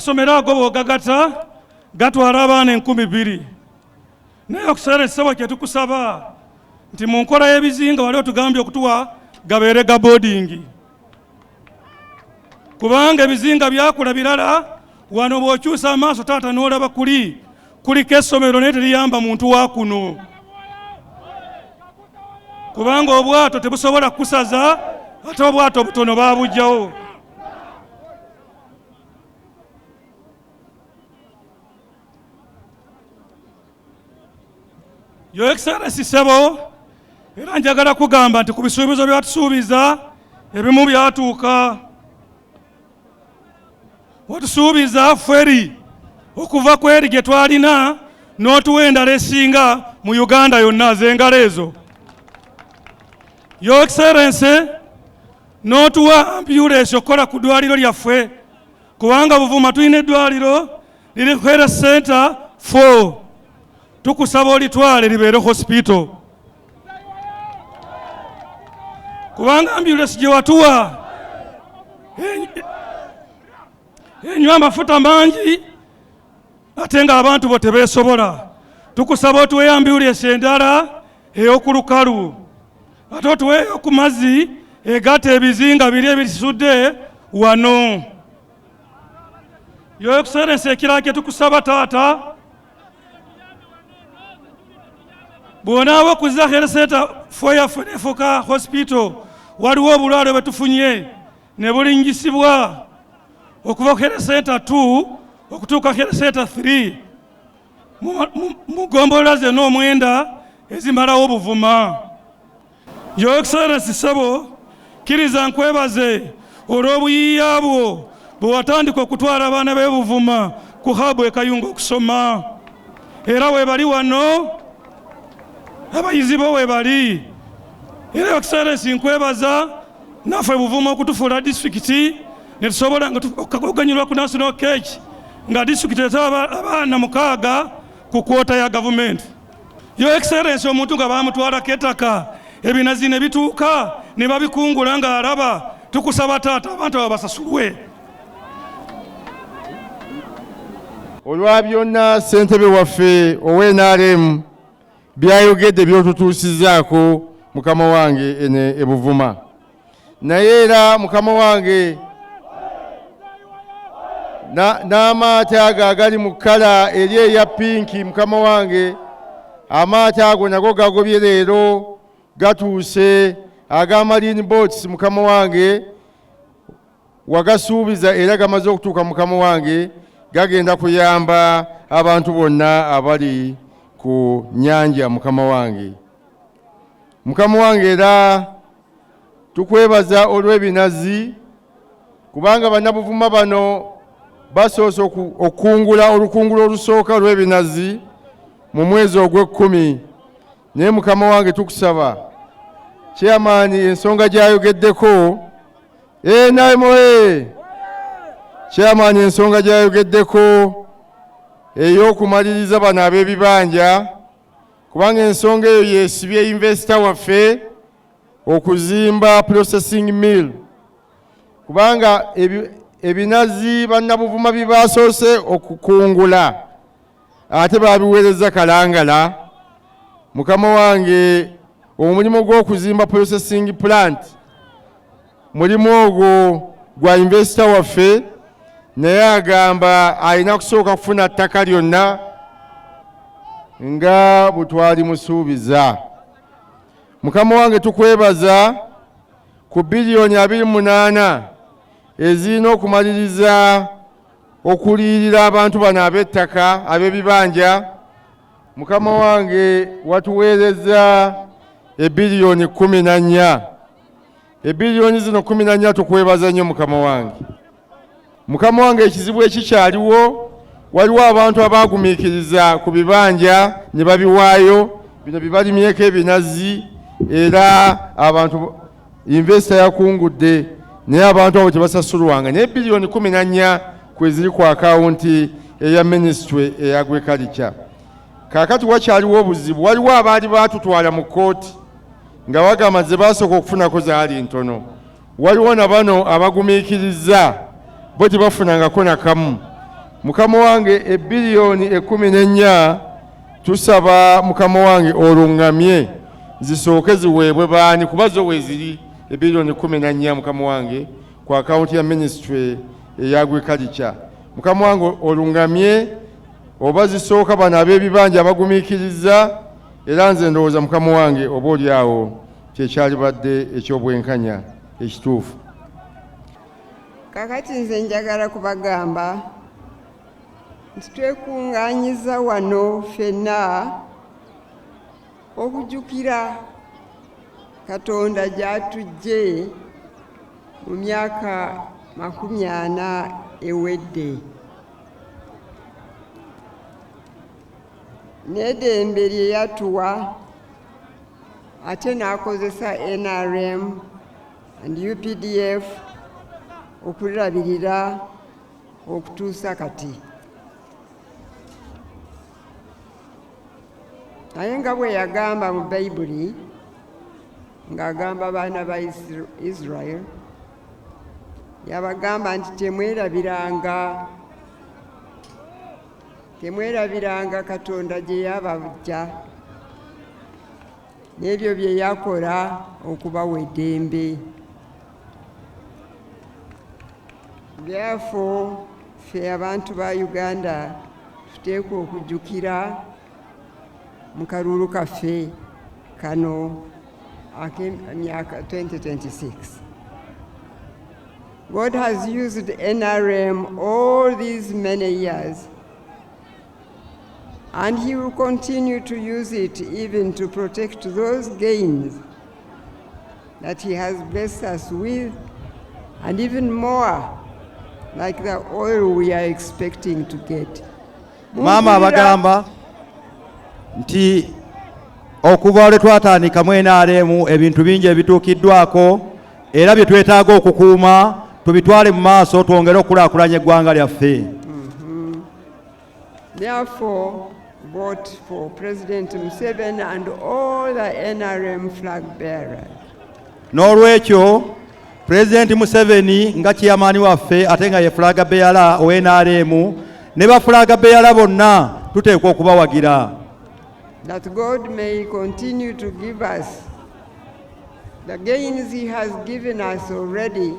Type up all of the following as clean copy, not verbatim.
Amasomero ago bw'ogagata gatwala abaana 2000. Naye okuseera essebo kye tukusaba nti mu nkola y'ebizinga wali otugambye okutuwa gabeere ga boarding, kubanga ebizinga byakula birala. Wano bw'okyusa amaaso taata n'olaba kuli kuliko essomero, naye teriyamba muntu wa kuno, kubanga obwato tebusobola kusaza, ate obwato obutono baabugjawo. Your Excellency ssebo, era njagala kugamba nti ku bisuubizo byatusuubiza ebimu byatuuka. Watusuubiza ferry okuva ku eri gye twalina n'otuwa endala esinga mu Uganda yonna z'engalo ezo. Your Excellency, n'otuwa ambulance okukola ku ddwaliro lyaffe, kubanga Buvuma tulina eddwaliro liri health center 4, tukusaba olitwale libeere hospital, kubanga ambulance gye watuwa enywa amafuta mangi ate ng'abantu bo tebeesobola. Tukusaba otuweeyo ambulance endala ey'oku lukalu, ate otuweeyo ku mazzi egatta ebizinga biri ebisudde wano. Your Excellency, ekirala kye tukusaba taata, bw'onaaba okuzza health center 4 yaffe nefuuka hospital, waliwo obulwale bwe tufunye ne bulingisibwa okuva ku health center 2 okutuuka health center 3 mu gombolola zonna 9 ezimalawo Obuvuma. Your Excellency ssebo, kkiriza nkwebaze olw'obuyiiya bwo bwe watandika okutwala abaana b'e Buvuma ku hub e Kayunga okusoma, era weebali wano abayizi bo weebali. Era Your Excellency, nkwebaza naffe Buvuma okutufuula disitulikiti ne tusobola nga okuganyulwa ku national cake, nga disitulikiti eta abaana 6 ku quota ya gavumenti. Your Excellency, omuntu nga bamutwalako ettaka, ebinazi ne bituuka ne babikungula ng'alaba, tukusaba taata abantu abo basasulwe. Olwa byonna ssentebe waffe ow'NRM byayogedde by'otutuusizzaako, mukama wange, ene ebuvuma, naye era mukama wange n'amaato ago agali mu colour eri eya pink, mukama wange, amaato ago nago gagobye leero, gatuuse aga marine boats. Mukama wange, wagasuubiza era gamaze okutuuka. Mukama wange, gagenda kuyamba abantu bonna abali ku nnyanja. Mukama wange, mukama wange, era tukwebaza olw'ebinazi, kubanga bannabuvuma bano basoose okukungula olukungula olusooka olw'ebinazi mu mwezi ogw'ekkumi. Naye mukama wange, tukusaba chairman ensonga gy'ayogeddeko NMA, chairman ensonga gy'ayogeddeko ey'okumaliriza bano ab'ebibanja, kubanga ensonga eyo yeesibye investor waffe okuzimba processing mill, kubanga ebinazi bannabuvuma bye basoose okukungula ate babiweereza Kalangala. Mukama wange, omulimu gw'okuzimba processing plant, mulimu ogwo gwa investor waffe, naye agamba alina kusooka kufuna ttaka lyonna nga bwe musuubiza. Mukama wange, tukwebaza ku biliyoni 28 ezirina okumaliriza okuliyirira abantu bano ab'ettaka, ab'ebibanja. Mukama wange, watuweereza ebiliyoni 14. Ebiliyoni zino 14, tukwebaza nnyo, mukama wange. Mukama wange, ekizibu ekikyaliwo, waliwo abantu abaagumiikiriza ku bibanja ne babiwaayo, bino bibalimyeko ebinazi, era abantu investor yakungudde, naye abantu abo tebasasulwanga. Naye biliyoni 14 kweziri ku akawunti eya minisitule eya agriculture. Kaakati wakyaliwo obuzibu, waliwo abaali baatutwala mu kkooti nga bagamba ze baasooka okufunako zaali ntono. Waliwo na bano abagumiikiriza, bo tebafunangako nakamu. Mukama wange, ebbiliyoni 14 tusaba mukama wange oluŋŋamye zisooke ziweebwe baani, kuba zo weeziri ebbiliyoni 14, mukama wange, ku akawunti ya ministry eya agriculture. Mukama wange, oluŋŋamye oba zisooka bano ab'ebibanja abagumiikiriza. Era nze ndowooza, mukama wange, oba oli awo kyekyalibadde ekyobwenkanya ekituufu. Kakati nze njagala kubagamba nti twekuŋŋaanyiza wano ffenna okujjukira Katonda gy'atuggye mu myaka 40 ewedde n'eddembe lye yatuwa, ate n'akozesa NRM and UPDF okulabirira okutuusa kati. Naye nga bwe yagamba mu Bayibuli, ng'agamba abaana ba Israel, yabagamba nti temwerabiranga Katonda gye yabajja n'ebyo bye yakola okubawa eddembe. Therefore, ffe abantu ba Uganda tuteekwa okujjukira mu kalulu kaffe kano ak'emyaka 2026. God has used NRM all these many years, and he will continue to use it even to protect those gains that he has blessed us with, and even more, like the oil we are expecting to get. Maama abagamba nti okuva lwe twatandika mu NRM ebintu bingi ebituukiddwako era bye twetaaga okukuuma, tubitwale mu maaso, twongere okukulaakulanya eggwanga lyaffe. Therefore, vote for President Museveni and all the NRM flag bearers. N'olwekyo Pulezidenti Museveni nga chairman waffe ate nga ye flag bearer owa NRM ne ba flag bearer bonna tuteekwa okubawagira. That God may continue to give us the gains he has given us already,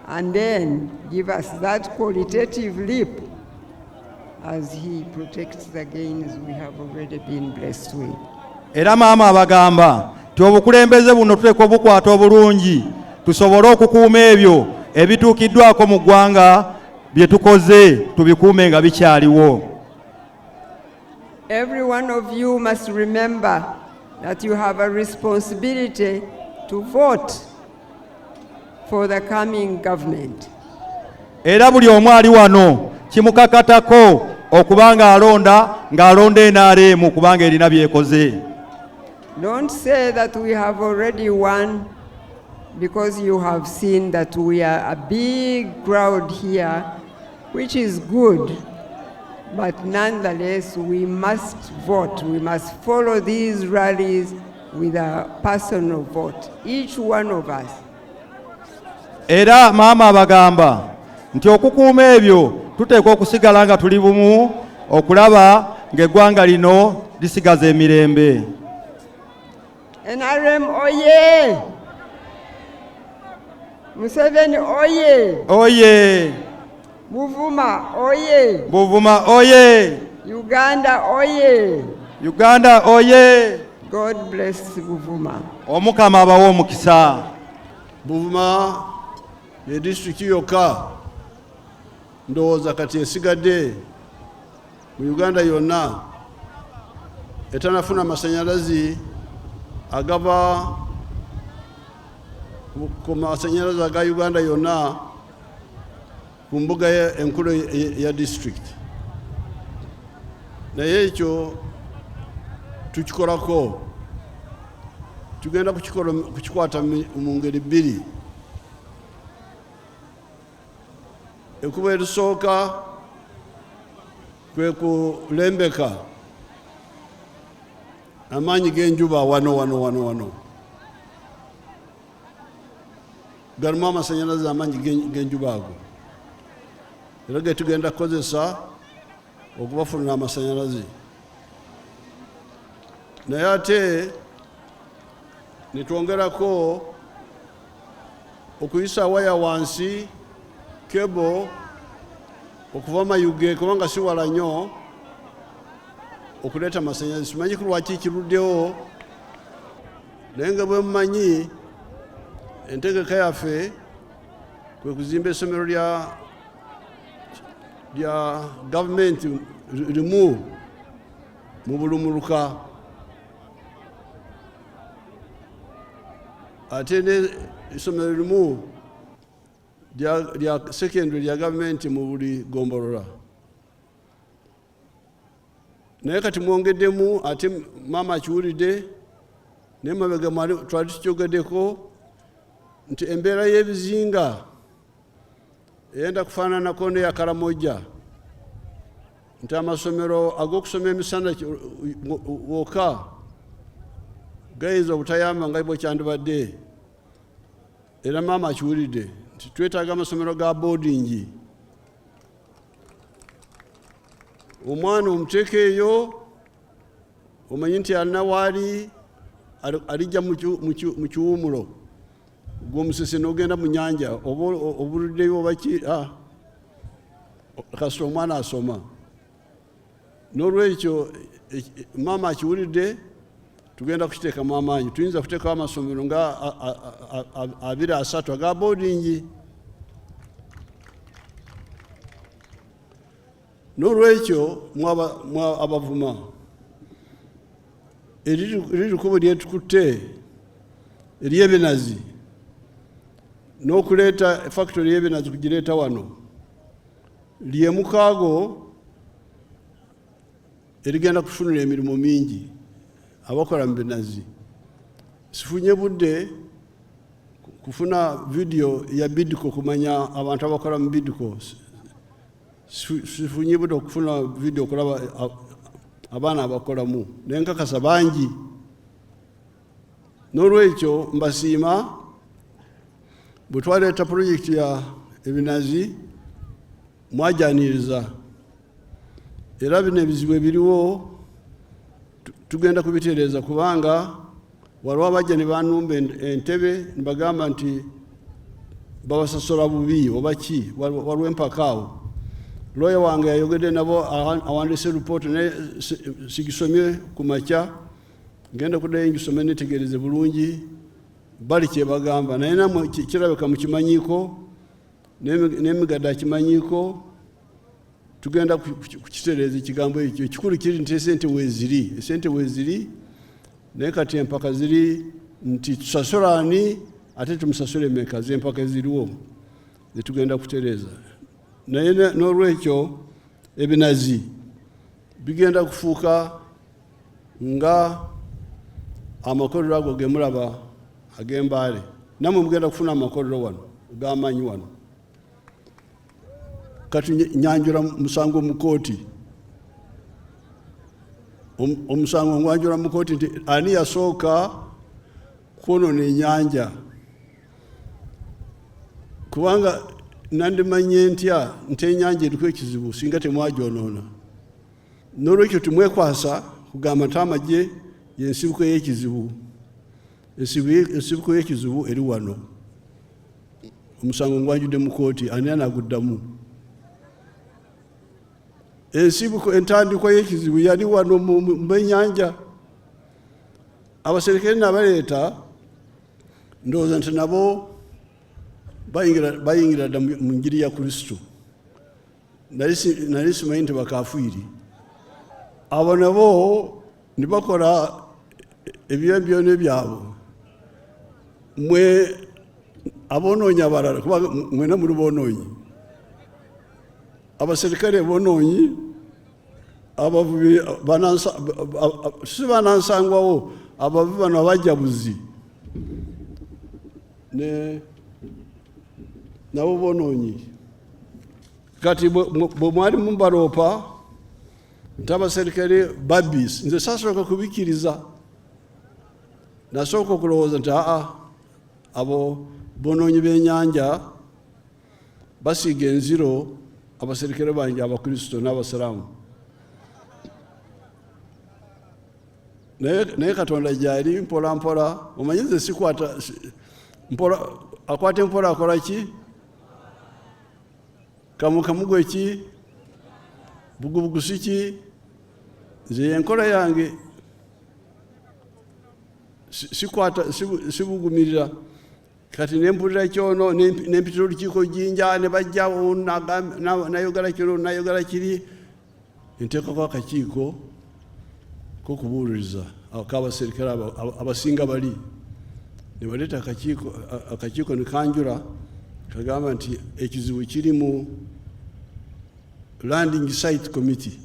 and then give us that qualitative leap as he protects the gains we have already been blessed with. Era maama abagamba nti obukulembeze buno tuteekwa obukwata obulungi tusobole okukuuma ebyo ebituukiddwako mu ggwanga bye tukoze, tubikuume nga bikyaliwo. Every one of you must remember that you have a responsibility to vote for the coming government. Era buli omu ali wano kimukakatako okuba ng'alonda, ng'alonda NRM kubanga erina byekoze. Don't say that we have already won because you have seen that we are a big crowd here, which is good. But nonetheless, we must vote. We must follow these rallies with a personal vote, each one of us. Era maama abagamba nti okukuuma ebyo tuteekwa okusigala nga tuli bumu okulaba ng'eggwanga lino lisigaza emirembe. NRM oye! Museveni oye! Oye! Buvuma oye! Buvuma oye! Uganda oye! Uganda oye! God bless Buvuma. Omukama abawe omukisa. Buvuma ye disitulikiti yokka ndowooza kati esigadde mu Uganda yonna etanafuna masanyalazi agava ku masanyalazi aga Uganda yonna ku mbuga enkulu ya disitulikiti. Naye ekyo tukikolako, tugenda kukikwata mu ngeri bbiri. Ekkubo erisooka kwe kulembeka amaanyi g'enjuba wano wano wano wano galimu amasanyalaze, amaanyi g'enjuba ago. Era ge tugenda kukozesa okubafunira amasanyalaze. Naye ate ne twongerako okuyisa waya wansi, cable, okuva Mayuge, kubanga si wala nnyo, okuleeta amasanyalaze. Simanyi ku lwaki kiruddewo, naye nga bwe mumanyi, entegeka yaffe kwe kuzimba essomero lya gavumenti limu mu bulumuluka, ate n'essomero limu lya secondary lya gavumenti mu buli gombolola. Naye kati mwongeddemu, ate maama akiwulidde, naye mabega mwali twali tukyogeddeko nti embeera y'ebizinga eyenda kufaananako n'eya Karamoja, nti amasomero ag'okusoma emisana wokka gayinza obutayamba nga bwe kyandibadde. Era maama akiwulidde nti twetaaga amasomero ga boarding. Omwana omuteeka eyo, omanyi nti alina waali alijja mu kiwumulo, gw'omusese n'ogenda mu nnyanja oba obuluddeyo oba ki, kasita omwana asoma. N'olwekyo maama akiwulidde, tugenda kukiteekamu amaanyi. Tuyinza kuteekawo amasomero nga 20 30 aga boarding. N'olwekyo mwa abavuma, eriri kkubo lyetukutte ery'ebinazi n'okuleeta factory y'ebinazi kugireeta wano, lyemukaago erigenda kufunira emirimu mingi abakola mu binazi. Sifunye budde kufuna vidiyo ya Bidco kumanya abantu abakola mu Bidco. Sifunye budde okufuna vidiyo okulaba abaana abakolamu, naye nkakasa bangi. N'olwekyo mbasiima, bwe twaleeta pulojekiti ya ebinazi mwajaniriza, era bino ebizibu ebiriwo tugenda kubitereeza, kubanga waliwo abajja ne banumba entebe ne bagamba nti babasasula bubi oba ki, waliwo empaka awo. Lawyer wange yayogedde nabo, awandiise ripooti, naye sigisomye ku makya, ngenda kuddayo ngisome netegereze bulungi bali kye bagamba. Naye namwe kirabika mukimanyiiko, n'emigadde akimanyiiko, tugenda kukitereeza ekigambo ekyo. Ekikulu kiri nti esente weeziri, esente weeziri, naye kati empaka ziri nti tusasula ani ate tumusasule emeka, z'empaka eziriwo zetugenda kutereeza. Naye n'olwekyo ebinazi bigenda kufuuka nga amakolero ago gemulaba ag'embaale. Nammwe mugenda kufuna amakolero wano g'amaanyi wano. Kati nyanjula musango mu kooti, omusango ngwanjula mu kooti nti ani yasooka kwonoona ennyanja, kubanga nandimanye ntya nti ennyanja eriko ekizibu singa temwagyonoona. N'olwekyo tumwekwasa kugamba nti amagye yensibuko y'ekizibu. Ensibuko y'ekizibu eri wano. Omusango ngwanjudde mu kooti, ani anaguddamu? Ensibuko, entandikwa y'ekizibu yali wano mu ennyanja. Abaserikale nabaleeta, ndowooza nti nabo bayingira dda mu njiri ya Kristo. Nali simanyi nti bakafiiri. Abo nabo ne bakola ebyembyone byabwe. Mwe abonoonyi abalala, kuba mwena muli bonoonyi, abaserikale bonoonyi, abavubi si banansangwawo, abavubi bano abajabuzi ne nabo bonoonyi. Kati bwe mwali mubaloopa nti abaserikale babbi, nze sasooka kubikkiriza, nasooka okulowooza nti aa, abo bonoonyi b'ennyanja basiiga enziro. Abaserikale bange Abakristo n'Abasiraamu, naye Katonda gyali mpola mpola. Omanyi nze sikwata mpola, akwata empola akola ki? Kamu kamugwe ki bugubugu si ki? Nze yenkola yange, sikwata, sibugumirira. Kati nempulira kyono, nempitira olukiiko Jinja ne bajja, nayogera kino, nayogera kiri, nteekako akakiiko kokubuuliriza ak'abaserikale abasinga bali ne baleeta akakiiko ne kanjula, kagamba nti ekizibu kiri mu landing site committee,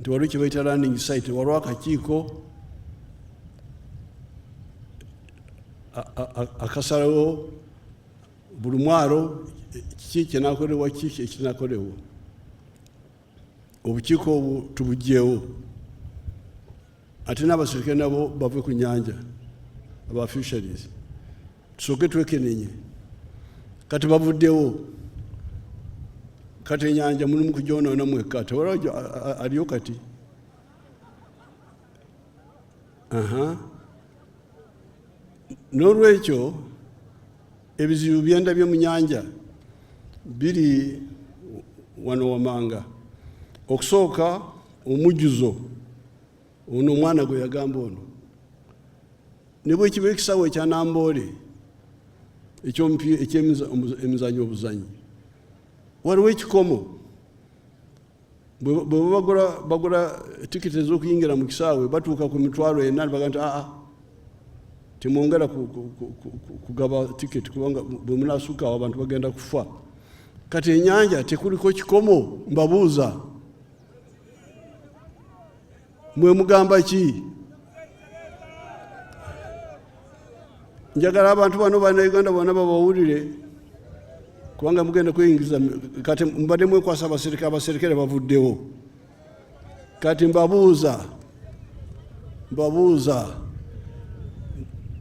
nti waliwo kye bayita landing site, waliwo akakiiko akasalawo buli mwalo kiki kyenakolebwa, kiki ekinakolebwa. Obukiiko obwo tubugyewo, ate n'abaserikale nabo bave ku nyanja, aba fisheries, tusooke twekenenye. Kati bavuddewo, kati enyanja mulimu kugyonoona mwekka, tewaliwo aliyo kati. Aha. N'olwekyo ebizibu byendabye mu nyanja biri wano wamanga. Okusooka, omujjuzo ono omwana gwe yagamba ono, ne bwe kiba ekisawo ekya Namboole ekyemizanyo obuzanyi, waliwo ekikomo. Bwe bagula tikiti ez'okuyingira mu kisaawe, batuuka ku 400,000, baga nti aa, temwongera kugaba tiketi, kubanga bwe munaasukka awo abantu bagenda kufa. Kati ennyanja tekuliko kikomo? Mbabuuza, mwe mugamba ki? Njagala abantu bano Bannayuganda bonna babawulire, kubanga mugenda kweyingiza. Kati mubadde mwekwasa abaserikale, abaserikale bavuddewo. Kati mbabuuza,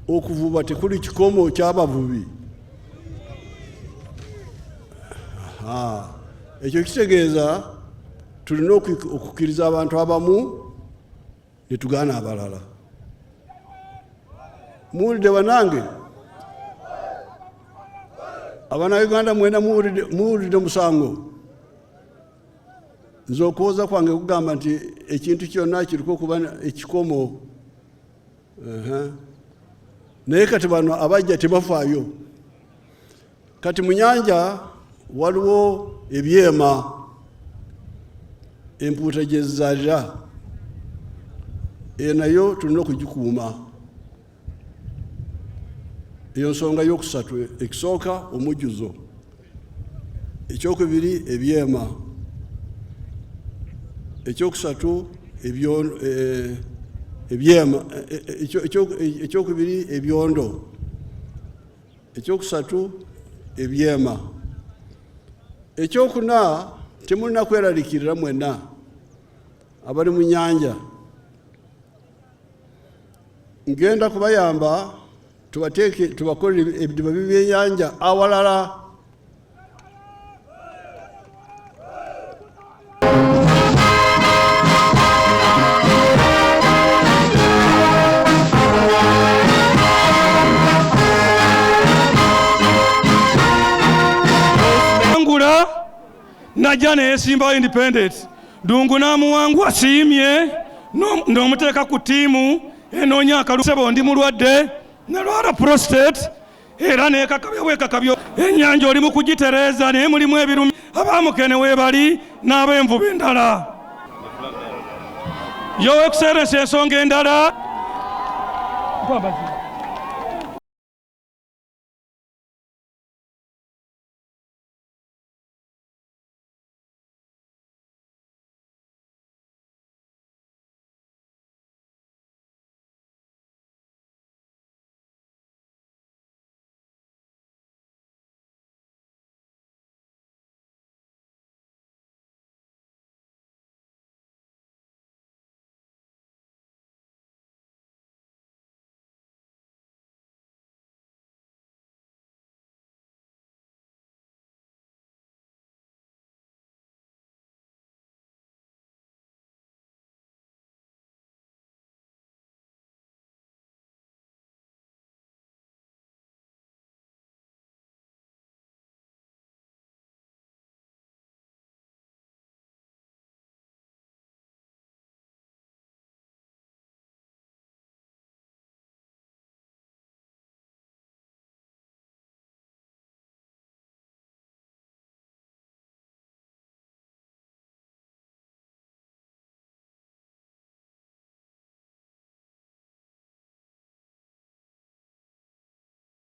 okuvuba tekuli kikomo ky'abavubi? Aha. Ekyo kitegeeza tulina okukkiriza abantu abamu ne tugaana abalala. Muwulidde banange? Abannayuganda mwena muwulidde omusango? Nze okuwoza kwange kugamba nti ekintu kyonna kiriko okuba ekikomo. Aha. Naye kati bano abajja tebafaayo. Kati mu nyanja waliwo ebyema empuuta gye zizaalira, eyo nayo tulina okugikuuma. Eyo nsonga yokusatu. Ekisooka omujjuzo, ekyokubiri ebyema, ekyokusatu ebyema, ekyokubiri ebyondo, ekyokusatu ebyema, ekyokuna temulina kweraliikirira mwenna abali mu nyanja. Ngenda kubayamba tubateeke, tubakolere ebidiba by'ebyenyanja awalala. Ngula najja neyesimbawo independent, Ddungu n'amuwangwa, asiimye n'omuteeka ku ttiimu enoonya akalulu. Ssebo, ndi mulwadde, nalwala prostate era nekakabya bwekakabya. Ennyanja oli mu kugitereeza, naye mulimu ebirumi, abamukene weebali n'ab'envuba endala. Your Excellency, ensonga endala.